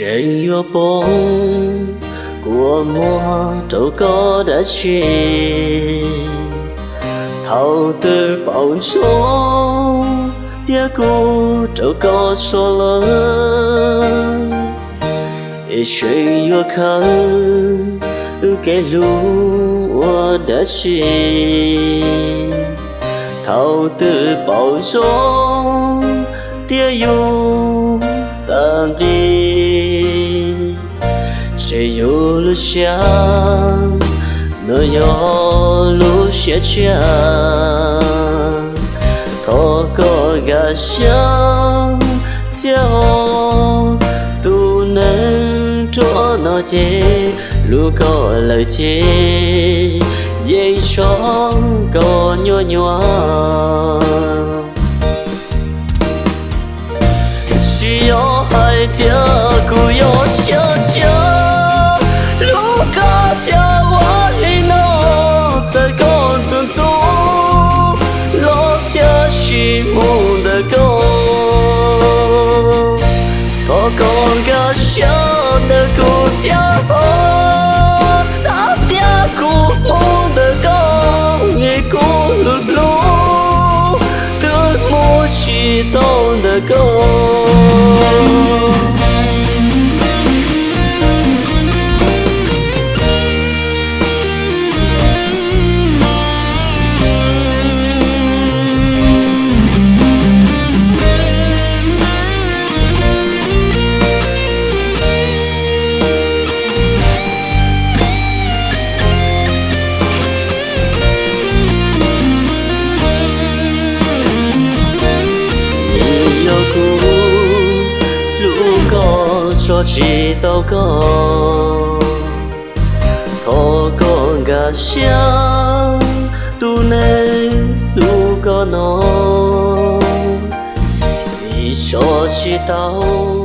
Tseem yuav poob kua muag rau koj dab tsi? Thaum twg paus ntsoov thiab kuv rau koj tso lawm, es tseem yuav khawb wb kev hlub ua dab tsi? Thaum twg paus ntsoov thiab yus tag nqi, ces yus lub siab no yog lub siab tshiab. Thov koj nkag siab thiab os, tus neeg nruab no ces hlub koj lawm ces yeej tso koj nyuaj nyuaj. Tsis yog hais tias kuv yog siab tshiab hlub koj thiab ua li no, txawm koj ntxub ntxub los thiaj tsis mus ntawm koj. Thov koj nkag siab ntawm kuv thiab os, txawm tias kuv mus ntawm koj es kuv hlub hlub twb mus tsis tau ntawm koj. Yog kuv hlub koj tso tsis tau koj, thov koj nkag siab, tus neeg hlub koj no, vim tso tsis tau